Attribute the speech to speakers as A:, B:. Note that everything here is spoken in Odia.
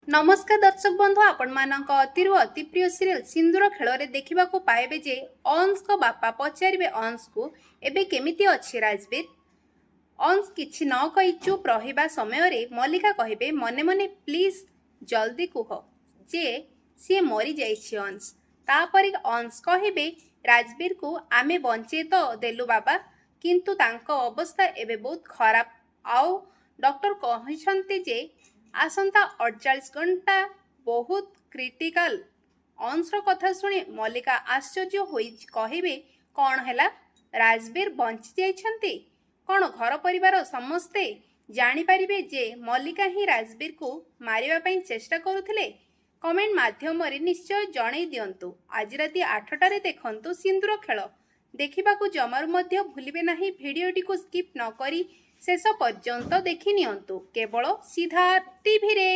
A: ନମସ୍କାର ଦର୍ଶକ ବନ୍ଧୁ, ଆପଣମାନଙ୍କ ଅତିରୁ ଅତି ପ୍ରିୟ ସିରିଏଲ ସିନ୍ଦୁର ଖେଳରେ ଦେଖିବାକୁ ପାଇବେ ଯେ ଅଂଶଙ୍କ ବାପା ପଚାରିବେ ଅଂଶକୁ, ଏବେ କେମିତି ଅଛି ରାଜବୀର? ଅଂଶ କିଛି ନ କହି ଚୁପ୍ ରହିବା ସମୟରେ ମଲ୍ଲିକା କହିବେ ମନେ ମନେ, ପ୍ଲିଜ୍ ଜଲ୍ଦି କୁହ ଯେ ସିଏ ମରିଯାଇଛି ଅଂଶ। ତାପରେ ଅଂଶ କହିବେ, ରାଜବୀରକୁ ଆମେ ବଞ୍ଚେଇ ତ ଦେଲୁ ବାବା, କିନ୍ତୁ ତାଙ୍କ ଅବସ୍ଥା ଏବେ ବହୁତ ଖରାପ, ଆଉ ଡକ୍ଟର କହିଛନ୍ତି ଯେ ଆସନ୍ତା 48 ଘଣ୍ଟା ବହୁତ କ୍ରିଟିକାଲ। ଅଂଶର କଥା ଶୁଣି ମଲ୍ଲିକା ଆଶ୍ଚର୍ଯ୍ୟ ହୋଇ କହିବେ, କ'ଣ ହେଲା? ରାଜବୀର ବଞ୍ଚି ଯାଇଛନ୍ତି? କ'ଣ ଘର ପରିବାର ସମସ୍ତେ ଜାଣିପାରିବେ ଯେ ମଲ୍ଲିକା ହିଁ ରାଜବୀରକୁ ମାରିବା ପାଇଁ ଚେଷ୍ଟା କରୁଥିଲେ? କମେଣ୍ଟ ମାଧ୍ୟମରେ ନିଶ୍ଚୟ ଜଣେଇ ଦିଅନ୍ତୁ। ଆଜି ରାତି 8ଟାରେ ଦେଖନ୍ତୁ ସିନ୍ଦୁର ଖେଳ, ଦେଖିବାକୁ ଜମାରୁ ମଧ୍ୟ ଭୁଲିବେ ନାହିଁ। ଭିଡ଼ିଓଟିକୁ ସ୍କିପ୍ ନ କରି ଶେଷ ପର୍ଯ୍ୟନ୍ତ ଦେଖି ନିଅନ୍ତୁ କେବଳ ସିଦ୍ଧାର୍ଥ ଟିଭିରେ।